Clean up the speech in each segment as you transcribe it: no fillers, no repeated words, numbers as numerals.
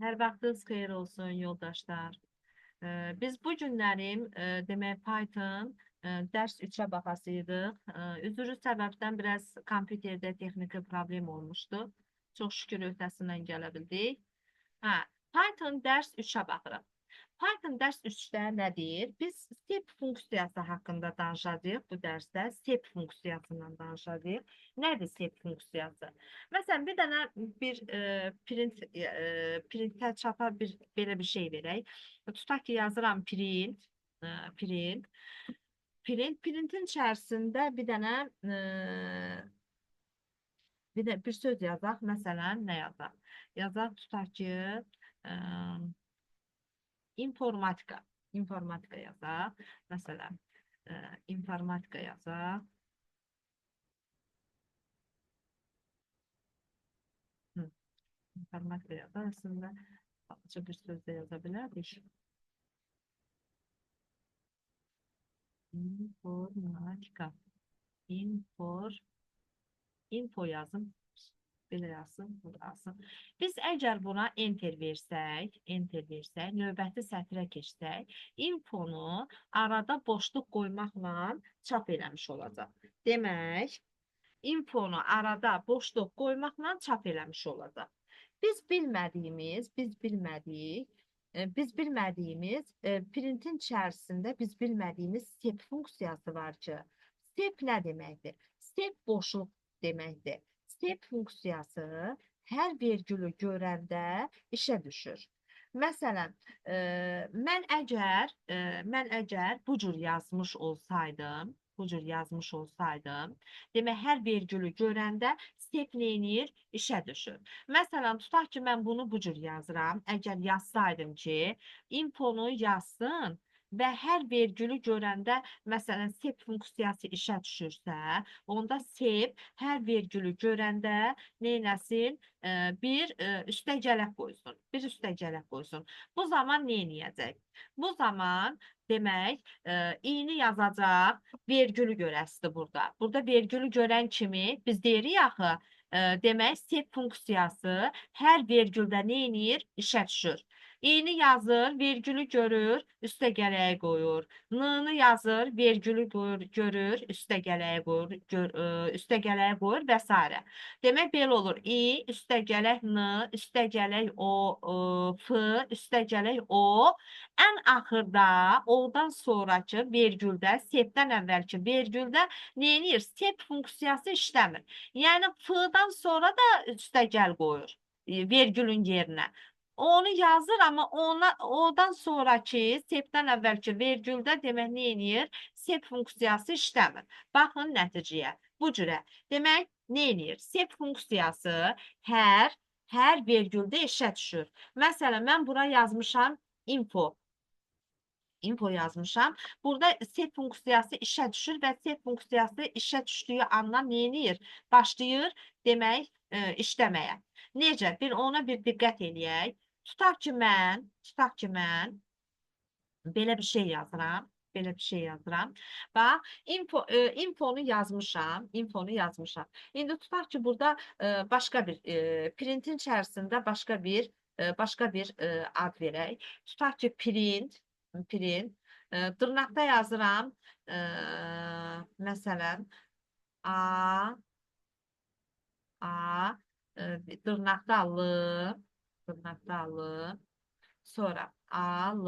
Hər vaxtınız xeyir olsun yoldaşlar. Biz bu günlərim demək Python dərs 3-ə baxasıydıq. Üzürlü səbəbdən biraz kompüterdə texniki problem olmuşdu. Çox şükür öhdəsindən gələ bildik. Hə, Python dərs 3-ə baxırıq. Python dərs 3-də nə deyir? Biz step funksiyası haqqında danışacağıq bu dərsdə. Step funksiyasından danışacağıq. Nədir step funksiyası? Məsələn, bir dənə bir print printə çapa bir belə bir şey verək. Tutaq ki, yazıram print, print. Printin içərisində bir dənə bir söz yazaq. Məsələn, nə yazaq? Yazaq, tutaq ki, informatika. İnformatika yazaq. Məsələn, informatika yazaq. Hı, informatika yazaq. Əslində, balaca bir söz də yaza bilərdik. İnformatika. İnfor, info yazım. Belə yazsın, bu yazsın. Biz əgər buna enter versək, növbəti sətrə keçsək, infonu arada boşluq qoymaqla çap eləmiş olacaq. Demək, infonu arada boşluq qoymaqla çap eləmiş olacaq. Biz bilmədiyimiz printin içərisində biz bilmədiyimiz step funksiyası var ki, step nə deməkdir? Step boşluq deməkdir. Step funksiyası hər vergülü görəndə işə düşür. Məsələn, mən əgər bu cür yazmış olsaydım, demək hər vergülü görəndə step neynir? İşə düşür. Məsələn, tutaq ki, mən bunu bu cür yazıram. Əgər yazsaydım ki, infonu yazsın və hər vergülü görəndə, məsələn, sep funksiyası işə düşürsə, onda sep hər vergülü görəndə neynəsin? Bir üstə gələk qoysun. Bir üstə gələk qoysun. Bu zaman neynəyəcək? Bu zaman demək, i-ni yazacaq, vergülü görəsidir burada. Burada vergülü görən kimi biz deyirik axı, demək, sep funksiyası hər vergüldə neynəyir? İşə düşür. İ-ni yazır, vergülü görür, üstə gələyə qoyur. N-ni yazır, vergülü görür, üstə gələyə qoyur, üstə gələyə qoyur və s. Demək, belə olur. İ, üstə gələk N, üstə gələk O, F, üstə gələk O. Ən axırda, O-dan sonrakı vergüldə, sepdən əvvəlki vergüldə neyniyir? Sep funksiyası işləmir. Yəni, F-dan sonra da üstə gəl qoyur vergülün yerinə. Onu yazır, amma odan sonrakı sepdən əvvəlki vergüldə demək neyniyir? Sep funksiyası işləmir. Baxın nəticəyə. Bu cürə. Demək, neyniyir? Sep funksiyası hər vergüldə işə düşür. Məsələn, mən bura yazmışam info. Info yazmışam. Burada sep funksiyası işə düşür və sep funksiyası işə düşdüyü andan neyniyir? Başlayır, demək, işləməyə. Necə? Bir ona bir diqqət eləyək. Tutaq ki, mən belə bir şey yazıram. Belə bir şey yazıram. Bax, infonu yazmışam. İnfonu yazmışam. İndi tutaq ki, burada başqa bir printin içərisində başqa bir ad verək. Tutaq ki, print, dırnaqda yazıram. Məsələn, A, dırnaqda L, dırnaqda L, sonra A, L,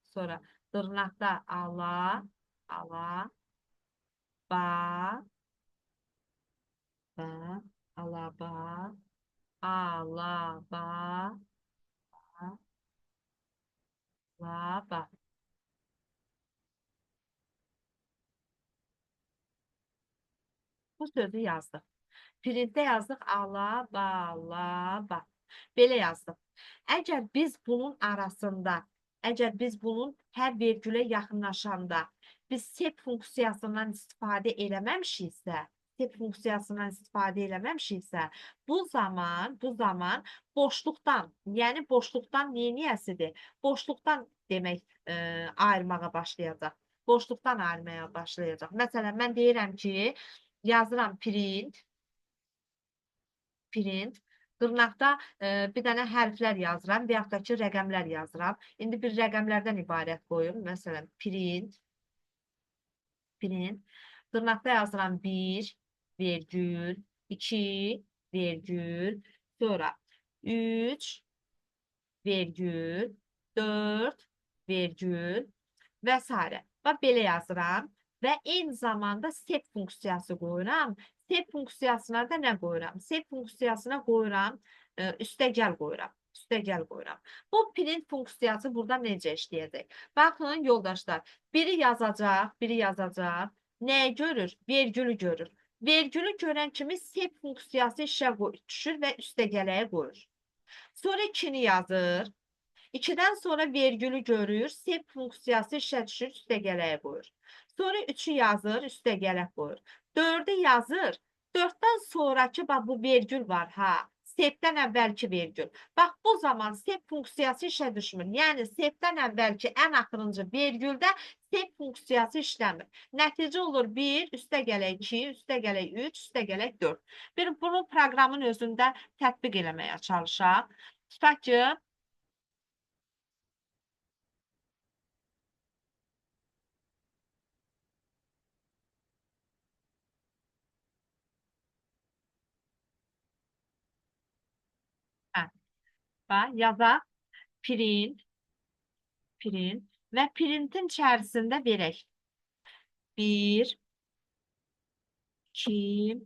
sonra dırnaqda ala, ala, ba, ba, ala, ba, ala, ba, la, ba. Bu sözü yazdıq. Printdə yazdıq ala, ba, la, ba. Belə yazdıq. Əgər biz bunun arasında, əgər biz bunun hər vergülə yaxınlaşanda biz sep funksiyasından istifadə eləməmişiksə, bu zaman boşluqdan, yəni boşluqdan neyniyəsidir? Boşluqdan demək, ayırmağa başlayacaq. Boşluqdan ayırmaya başlayacaq. Məsələn, mən deyirəm ki, yazıram print, Dırnaqda bir dənə hərflər yazıram və yaxud da ki, rəqəmlər yazıram. İndi bir rəqəmlərdən ibarət qoyum. Məsələn, print, print. Dırnaqda yazıram 1, vergül, 2, vergül, sonra 3, vergül, 4, vergül və s. Bax, belə yazıram və eyni zamanda sep funksiyası qoyuram. Sep funksiyasına da nə qoyuram? Sep funksiyasına qoyuram, üstəgəl qoyuram. Üstəgəl qoyuram. Bu print funksiyası burada necə işləyəcək? Baxın, yoldaşlar, biri yazacaq, biri yazacaq. Nəyi görür? Vergülü görür. Vergülü görən kimi sep funksiyası işə düşür və üstəgələyə qoyur. Sonra 2-ni yazır. 2-dən sonra vergülü görür, sep funksiyası işə düşür, üstəgələyə qoyur. Sonra 3-ü yazır, üstəgələ qoyur. 4-ü yazır. 4-dən sonrakı, bax bu vergül var, ha. Sepdən əvvəlki vergül. Bax, bu zaman sep funksiyası işə düşmür. Yəni, sepdən əvvəlki ən axırıncı vergüldə sep funksiyası işləmir. Nəticə olur 1, üstəgələk 2, üstəgələk 3, üstəgələk 4. Bir bunu proqramın özündə tətbiq eləməyə çalışaq. Tutaq ki, bax, yazaq print, print və printin içərisində verək. 1, 2,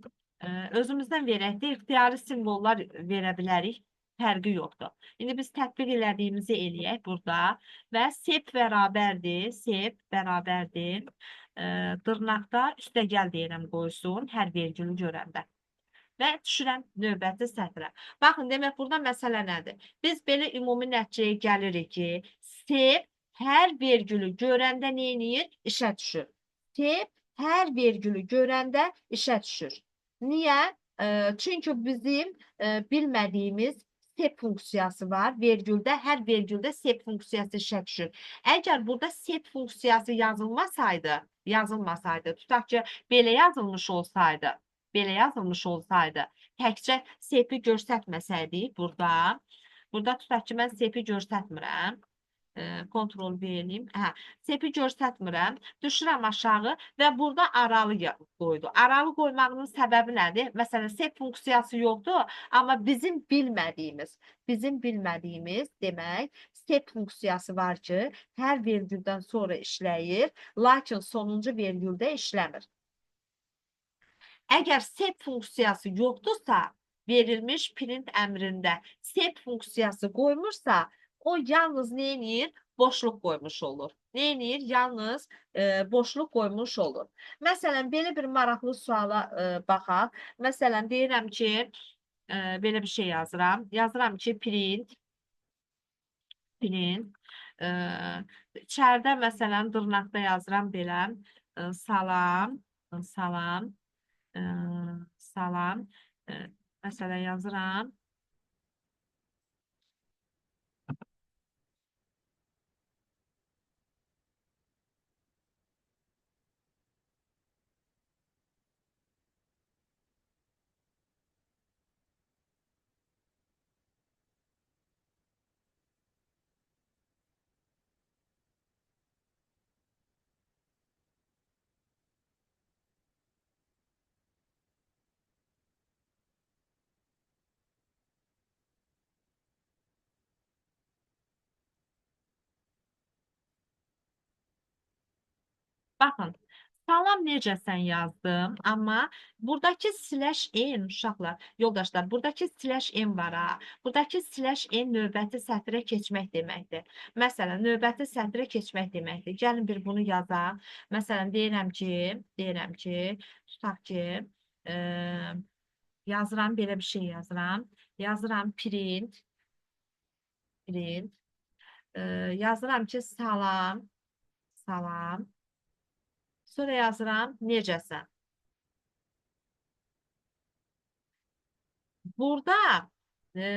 özümüzdən verək də ixtiyari simvollar verə bilərik, fərqi yoxdur. İndi biz tətbiq elədiyimizi eləyək burada və sep bərabərdir, sep bərabərdir. Dırnaqda üstəgəl deyirəm qoysun hər vergülü görəndə. Və düşürəm növbəti sətrə. Baxın, demək burada məsələ nədir? Biz belə ümumi nəticəyə gəlirik ki, sep hər vergülü görəndə nə eləyir? İşə düşür. Sep hər vergülü görəndə işə düşür. Niyə? Çünki bizim bilmədiyimiz sep funksiyası var. Vergüldə, hər vergüldə sep funksiyası işə düşür. Əgər burada sep funksiyası yazılmasaydı, tutaq ki, belə yazılmış olsaydı, təkcə sepi göstərməsəydik burada, tutaq ki, mən sepi göstərmirəm, kontrol V eləyim, sepi göstərmirəm, düşürəm aşağı və burada aralı qoydu. Aralı qoymağının səbəbi nədir? Məsələn, sep funksiyası yoxdur, amma bizim bilmədiyimiz demək, sep funksiyası var ki, hər vergüldən sonra işləyir, lakin sonuncu vergüldə işləmir. Əgər sep funksiyası yoxdursa, verilmiş print əmrində sep funksiyası qoymursa, o yalnız nə eləyir? Boşluq qoymuş olur. Nə eləyir? Yalnız boşluq qoymuş olur. Məsələn, belə bir maraqlı suala baxaq. Məsələn, deyirəm ki, belə bir şey yazıram. Yazıram ki, print, İçəridə, məsələn, dırnaqda yazıram belə, salam, salam, salam, məsələn, yazıram. Baxın, salam necəsən yazdım, amma buradakı slash n uşaqlar, yoldaşlar, buradakı slash n var ha. Buradakı slash n növbəti sətrə keçmək deməkdir. Məsələn, növbəti sətrə keçmək deməkdir. Gəlin bir bunu yazaq. Məsələn, deyirəm ki, tutaq ki, yazıram, belə bir şey yazıram. Yazıram print, yazıram ki, salam, salam. Sonra yazıram, necəsən? Burada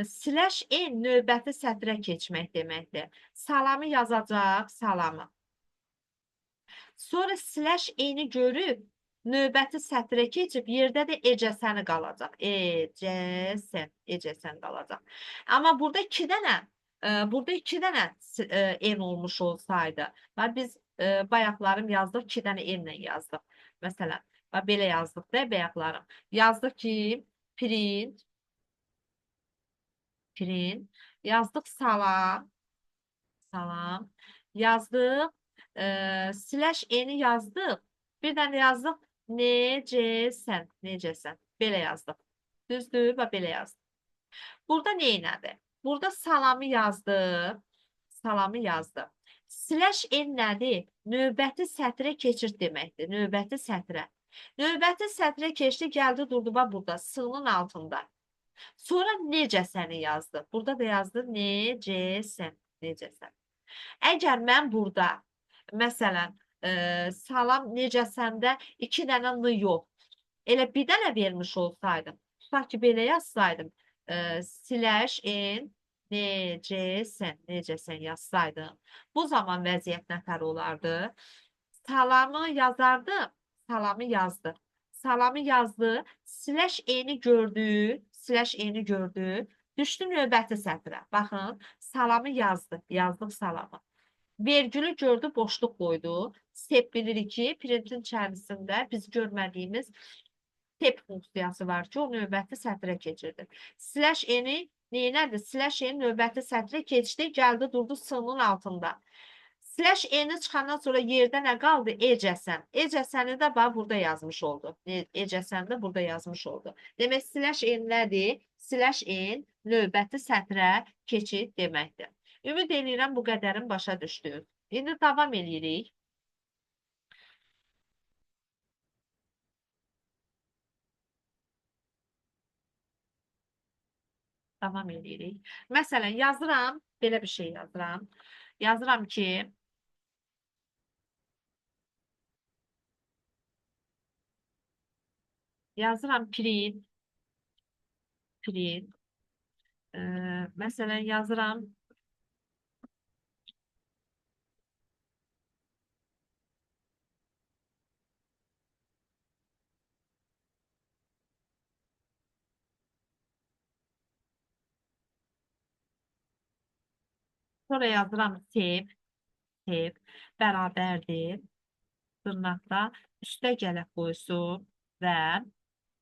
slash n növbəti sətrə keçmək deməkdir. Salamı yazacaq, salamı. Sonra slash n-i görüb, Növbəti sətrə keçib yerdə də ecəsəni qalacaq. Ecəsən, ecəsən qalacaq. Amma burada iki dənə, n olmuş olsaydı, bax biz bayaqlarım yazdıq, iki dənə n ilə yazdıq. Məsələn, bax belə yazdıq da bayaqlarım. Yazdıq ki, print, print, yazdıq salam, salam, yazdıq, slash n-i yazdıq, bir dənə yazdıq, necəsən, necəsən, belə yazdıq. Düzdür, bax belə yazdıq. Burada nə elədi? Burada salamı yazdı, salamı yazdı. Slash n nədir? Növbəti sətrə keçir deməkdir, növbəti sətrə. Növbəti sətrə keçdi, gəldi, durdu, bax burada, sığının altında. Sonra necəsəni yazdı. Burada da yazdı, necəsən, necəsən. Əgər mən burada, məsələn, salam necəsəndə iki dənə n yox, elə bir dənə vermiş olsaydım, tutaq ki, belə yazsaydım, slash n necəsən, necəsən yazsaydım, bu zaman vəziyyət nətər olardı? Salamı yazardım, salamı yazdı. Salamı yazdı, slash n-i gördü, slash n-i gördü, düşdü növbəti sətrə. Baxın, salamı yazdı, yazdıq salamı. Vergülü gördü, boşluq qoydu. Sep bilirik ki, printin içərisində biz görmədiyimiz sep funksiyası var ki, o növbəti sətrə keçirdi. Slash n-i neynədir? Slash n növbəti sətrə keçdi, gəldi, durdu sığının altında. Slash n-i çıxandan sonra yerdə nə qaldı? Ecəsən. Ecəsəni də bax burada yazmış oldu. Ecəsəni də burada yazmış oldu. Demək, slash n nədir? Slash n növbəti sətrə keçid deməkdir. Ümid eləyirəm bu qədərin başa düşdünüz. İndi davam eləyirik. Davam eləyirik. Məsələn, yazıram, belə bir şey yazıram. Yazıram ki, yazıram print, print. Məsələn, yazıram sonra yazıram sep, sep bərabərdir dırnaqda üstə gələk qoysun və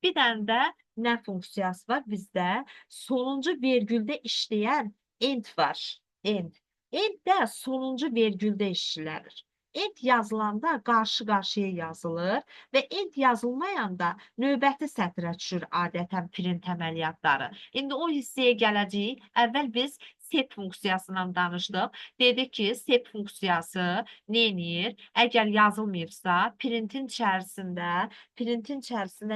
bir dənə də nə funksiyası var bizdə? Sonuncu vergüldə işləyən end var. End. End də sonuncu vergüldə işlənir. End yazılanda qarşı-qarşıya yazılır və end yazılmayanda növbəti sətrə düşür adətən print əməliyyatları. İndi o hissəyə gələcəyik. Əvvəl biz sep funksiyasından danışdıq. Dedik ki, sep funksiyası nə eləyir? Əgər yazılmayıbsa, printin içərisində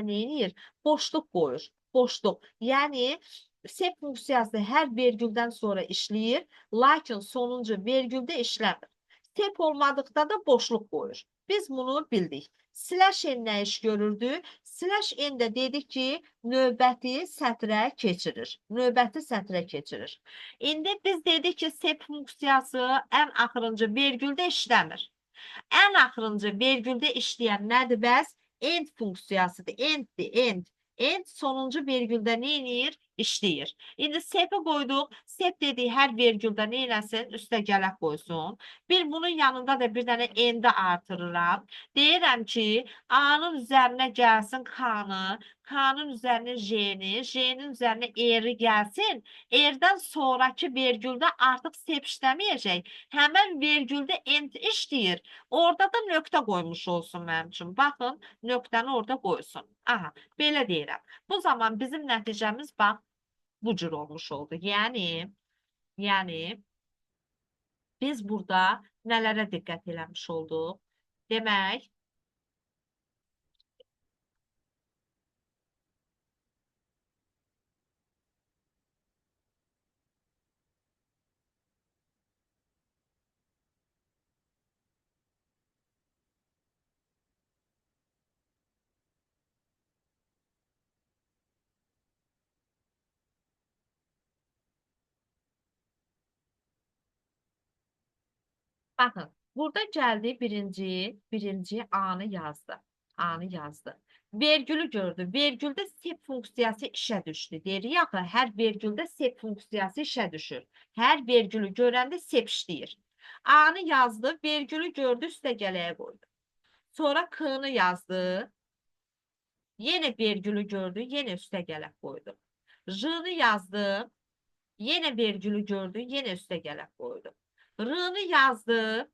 nə eləyir? Boşluq qoyur. Boşluq. Yəni, sep funksiyası hər vergüldən sonra işləyir, lakin sonuncu vergüldə işləmir. Sep olmadıqda da boşluq qoyur. Biz bunu bildik. Slash n nə iş görürdü? Slash n də dedik ki, növbəti sətrə keçirir. Növbəti sətrə keçirir. İndi biz dedik ki, sep funksiyası ən axırıncı vergüldə işləmir. Ən axırıncı vergüldə işləyən nədir bəs? End funksiyasıdır. Enddir, end. End sonuncu vergüldə nə eləyir? İşləyir. İndi sepi qoyduq. Sep dediyi hər vergüldə nə eləsin? Üstə gələk qoysun. Bir bunun yanında da bir dənə endi artırıram. Deyirəm ki, A-nın üzərinə gəlsin K-nı, K-nın üzərinə J-ni, J-nin üzərinə R-i gəlsin. R-dən sonrakı vergüldə artıq sep işləməyəcək. Həmən vergüldə end işləyir. Orada da nöqtə qoymuş olsun mənim üçün. Baxın, nöqtəni orada qoysun. Aha, belə deyirəm. Bu zaman bizim nəticəmiz bax bu cür olmuş oldu. Yəni biz burada nələrə diqqət eləmiş olduq? Demək, baxın, burada gəldi birinci A-nı yazdı. A-nı yazdı. Vergülü gördü. Vergüldə sep funksiyası işə düşdü. Deyirik axı, hər vergüldə sep funksiyası işə düşür. Hər vergülü görəndə sep işləyir. A-nı yazdı, vergülü gördü, üstə gələyə qoydu. Sonra K-nı yazdı. Yenə vergülü gördü, yenə üstə gələk qoydu. J-nı yazdı. Yenə vergülü gördü, yenə üstə gələk qoydu. R-nı yazdı.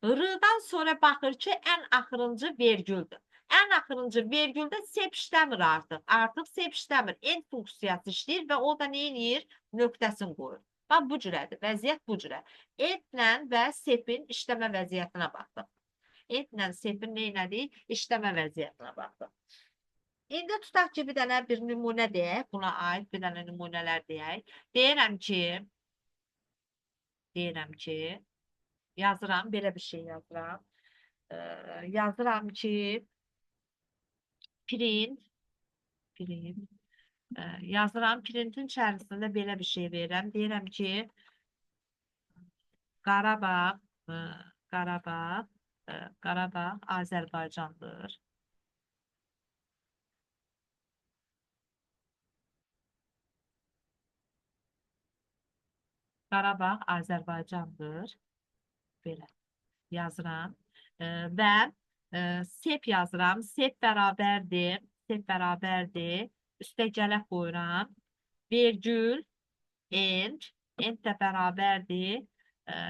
R-dan sonra baxır ki, ən axırıncı vergüldür. Ən axırıncı vergüldə sep işləmir artıq. Artıq sep işləmir. End funksiyası işləyir və o da nə eləyir? Nöqtəsini qoyur. Bax, bu cürədir. Vəziyyət bu cürə. End-lə və sepin işləmə vəziyyətinə baxdıq. End-lə sepin nə elədik? İşləmə vəziyyətinə baxdıq. İndi tutaq ki, bir dənə bir nümunə deyək. Buna aid bir dənə nümunələr deyək. Deyirəm ki, yazıram, belə bir şey yazıram. Yazıram ki, print, yazıram, printin içərisində belə bir şey verirəm. Deyirəm ki, Qarabağ, Qarabağ, Qarabağ Azərbaycandır. Qarabağ Azərbaycandır. Belə yazıram. Və sep yazıram. Sep bərabərdir. Sep bərabərdir. Üstə gələk qoyuram. Vergül, end. End də bərabərdir.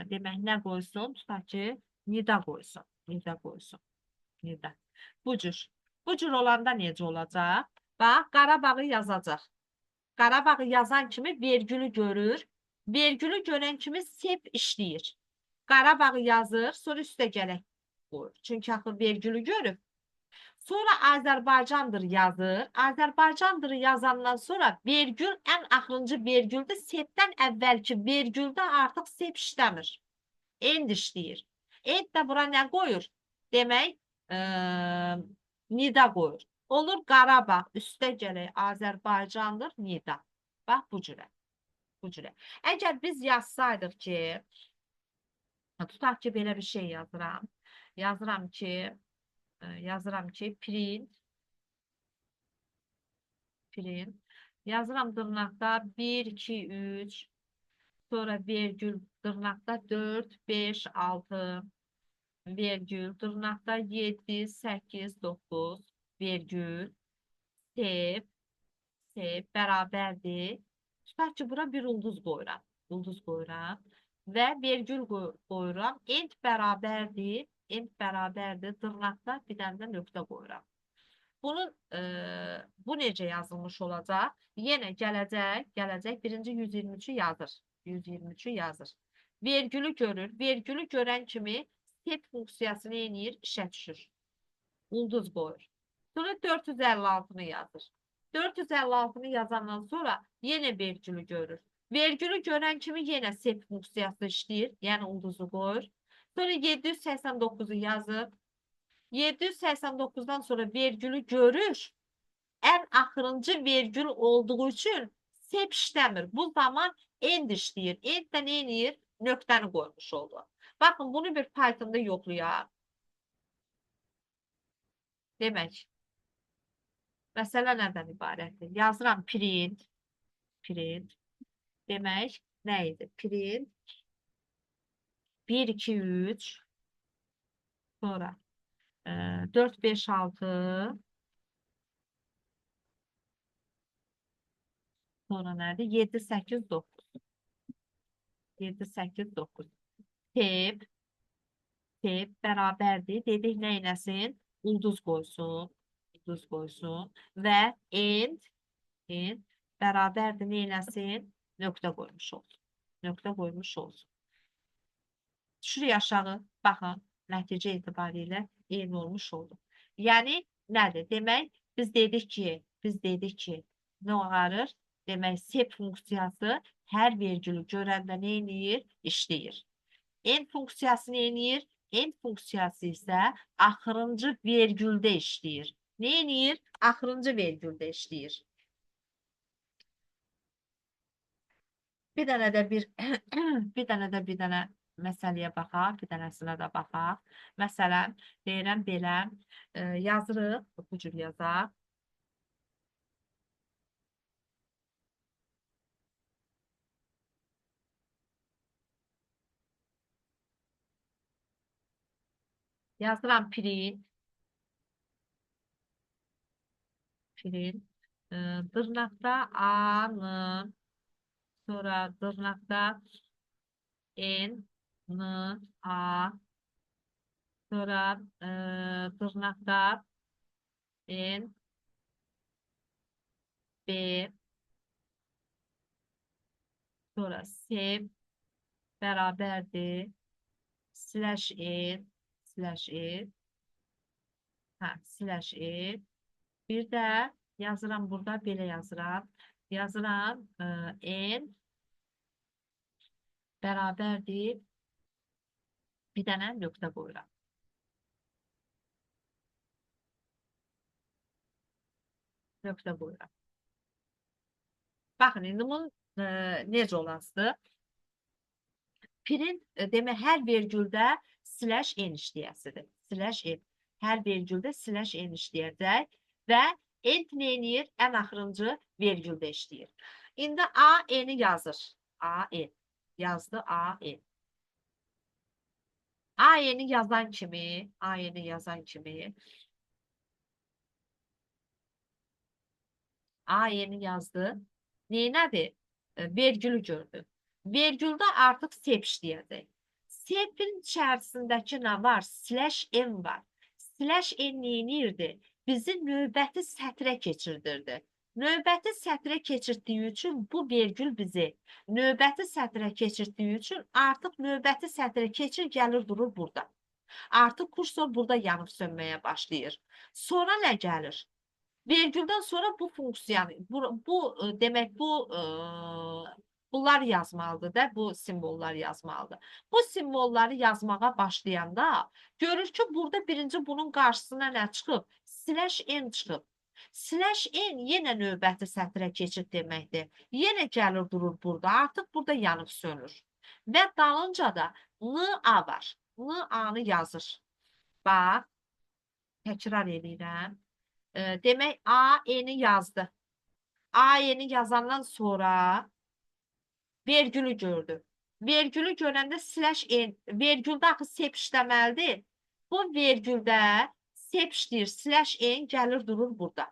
Demək, nə qoysun? Tutaq ki, nida qoysun. Nida qoysun. Nida. Bu cür. Bu cür olanda necə olacaq? Bax, Qarabağı yazacaq. Qarabağı yazan kimi vergülü görür. Vergülü görən kimi sep işləyir. Qarabağı yazır, sonra üstə gələk qoyur. Çünki axı vergülü görüb. Sonra Azərbaycandır yazır. Azərbaycandır yazandan sonra vergül ən axırıncı vergüldə sepdən əvvəlki vergüldə artıq sep işləmir. End işləyir. End də bura nə qoyur? Demək, nida qoyur. Olur Qarabağ, üstə gələk Azərbaycandır, nida. Bax, bu cürə. Bu cürə. Əgər biz yazsaydıq ki, tutaq ki, belə bir şey yazıram. Yazıram ki, print, yazıram dırnaqda 1, 2, 3, sonra vergül dırnaqda 4, 5, 6, vergül dırnaqda 7, 8, 9, vergül, sep, sep bərabərdir. Tutaq ki, bura bir ulduz qoyuram. Ulduz qoyuram və vergül qoyuram. End bərabərdir. End bərabərdir. Dırnaqda bir dənə də nöqtə qoyuram. Bunun, bu necə yazılmış olacaq? Yenə gələcək. Birinci 123-ü yazır. 123-ü yazır. Vergülü görür. Vergülü görən kimi sep funksiyasını eləyir, işə düşür. Ulduz qoyur. Sonra 456-nı yazır. 456-nı yazandan sonra yenə vergülü görür. Vergülü görən kimi yenə sep funksiyası işləyir, yəni ulduzu qoyur. Sonra 789-u yazır. 789-dan sonra vergülü görür. Ən axırıncı vergül olduğu üçün sep işləmir. Bu zaman end işləyir. End də nə eləyir? Nöqtəni qoymuş oldu. Baxın, bunu bir Pythonda yoxlayaq. Demək, məsələ nədən ibarətdir? Yazıram print, print. Demək, nə idi? Print 1, 2, 3, sonra 4, 5, 6, sonra nədir? 7, 8, 9. 7, 8, 9. Tep, tep bərabərdir. Dedik, nə eləsin? Ulduz qoysun. Ulduz qoysun. Və end, end bərabərdir. Nə eləsin? Nöqtə qoymuş olsun. Nöqtə qoymuş olsun. Düşürük aşağı. Baxın, nəticə etibarilə eyni olmuş oldu. Yəni, nədir? Demək, biz dedik ki, nə ağarır? Demək, sep funksiyası hər vergülü görəndə nə eləyir? İşləyir. End funksiyası nə eləyir? End funksiyası isə axırıncı vergüldə işləyir. Nə eləyir? Axırıncı vergüldə işləyir. Bir dənə də bir, bir dənə də bir dənə Məsələyə baxaq, bir dənəsinə də baxaq. Məsələn, deyirəm belə, yazırıq, bu cür yazaq. Yazıram print, print, dırnaqda A-nı, sonra dırnaqda N, N, A, sonra dırnaqda N, B, sonra S bərabərdir, slash N, slash N, hə, slash N. Bir də yazıram burada, belə yazıram. Yazıram N bərabərdir, bir dənə nöqtə qoyuram. Nöqtə qoyuram. Baxın, indi bunun necə olasıdır? Print, demək, hər vergüldə slash n işləyəsidir. Slash n. Hər vergüldə slash n işləyəcək və end neyinir? Ən axırıncı vergüldə işləyir. İndi A, N-i yazır. A, N. Yazdı A, N. A, N-i yazan kimi, A, N-i yazan kimi, A, N-i yazdı. Neynədir? Vergülü gördü. Vergüldə artıq sep işləyəcək. Sepin içərisindəki nə var? Slash N var. Slash N neynirdi? Bizi növbəti sətrə keçirdirdi. Növbəti sətrə keçirtdiyi üçün bu vergül bizi növbəti sətrə keçirtdiyi üçün artıq növbəti sətrə keçir, gəlir, durur burada. Artıq kursor burada yanıb sönməyə başlayır. Sonra nə gəlir? Vergüldən sonra bu funksiyanı, demək bu bunlar yazmalıdır da, bu simvollar yazmalıdır. Bu simvolları yazmağa başlayanda görür ki, burada birinci bunun qarşısına nə çıxıb? Slash n çıxıb. Slash n yenə növbəti sətrə keçid deməkdir. Yenə gəlir durur burada, artıq burada yanıb sönür. Və dalınca da N A var. N A-nı yazır. Bax, təkrar eləyirəm. Demək, A N-i yazdı. A N-i yazandan sonra vergülü gördü. Vergülü görəndə slash n, vergüldə axı sep işləməlidir. Bu vergüldə sep işləyir, slash n gəlir durur burada.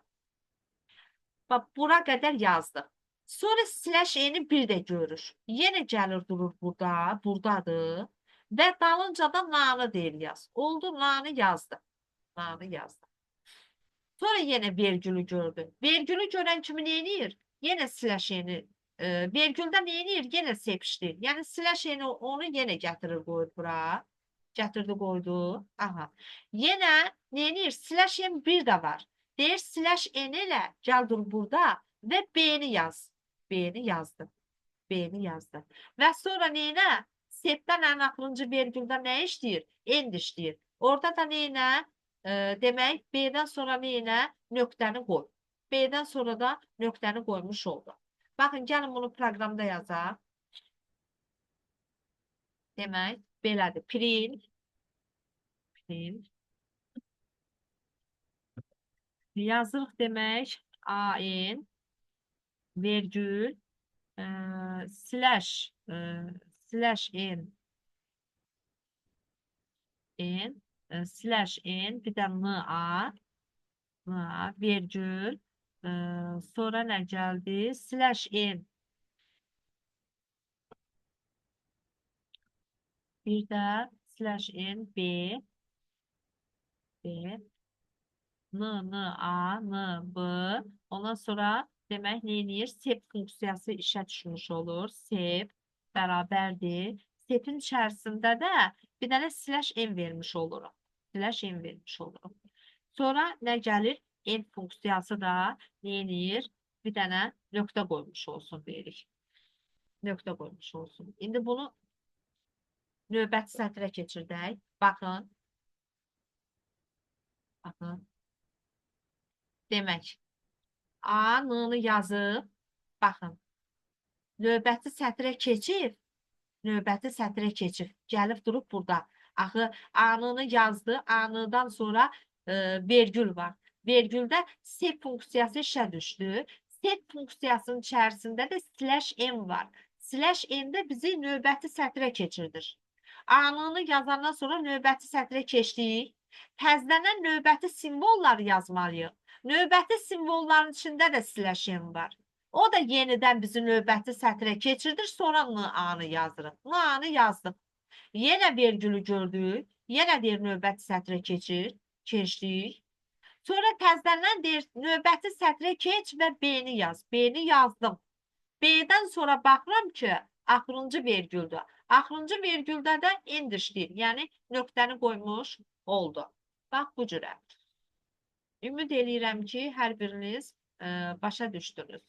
Bax, bura qədər yazdı. Sonra slash n-i bir də görür. Yenə gəlir durur burada, buradadır. Və dalınca da nanı deyir yaz. Oldu, nanı yazdı. Nanı yazdı. Sonra yenə vergülü gördü. Vergülü görən kimi nə eləyir? Yenə slash n-i vergüldə nə eləyir? Yenə sep işləyir. Yəni slash n onu yenə gətirir, qoyur bura. Gətirdi, qoydu. Aha. Yenə nə eləyir? Slash n bir də var. Deyir slash n ilə gəl dur burada və B-ni yaz. B-ni yazdı. B-ni yazdı. Və sonra nə ilə? Sepdən ən axırıncı vergüldə nə işləyir? End işləyir. Orada da nə ilə? Demək, B-dən sonra nə ilə? Nöqtəni qoy. B-dən sonra da nöqtəni qoymuş oldu. Baxın, gəlin bunu proqramda yazaq. Demək, belədir. Print. Print. Yazırıq demək, A, N, vergül, slash, slash N, N, slash N, bir də N, A, N, A, vergül, sonra nə gəldi? Slash N. Bir də slash N, B, B, N, N, A, N, B. Ondan sonra demək, nə eləyir? Sep funksiyası işə düşmüş olur. Sep bərabərdir. Sepin içərisində də bir dənə slash N vermiş oluruq. Slash N vermiş oluruq. Sonra nə gəlir? N funksiyası da nə eləyir? Bir dənə nöqtə qoymuş olsun deyirik. Nöqtə qoymuş olsun. İndi bunu növbəti sətrə keçirdək. Baxın. Baxın. Demək, A, N-nı yazıb, baxın, növbəti sətrə keçib, Növbəti sətrə keçib, gəlib durub burada. Axı A-nı yazdı, A-nıdan sonra vergül var. Vergüldə sep funksiyası işə düşdü. Sep funksiyasının içərisində də slash n var. Slash n-də bizi növbəti sətrə keçirdir. A-nı yazandan sonra növbəti sətrə keçdik. Təzələnən növbəti simvolları yazmalıyıq. Növbəti simvolların içində də slash n var. O da yenidən bizi növbəti sətrə keçirdir. Sonra N-A-nı yazırıq. N-A-nı yazdıq. Yenə vergülü gördük. Yenə deyir növbəti sətrə keçir. Keçdik. Sonra təzələnən deyir növbəti sətrə keç və B-ni yaz. B-ni yazdım. B-dən sonra baxıram ki, axırıncı vergüldür. Axırıncı vergüldə də end işləyir. Yəni nöqtəni qoymuş oldu. Bax bu cürə. Ümid eləyirəm ki, hər biriniz başa düşdünüz.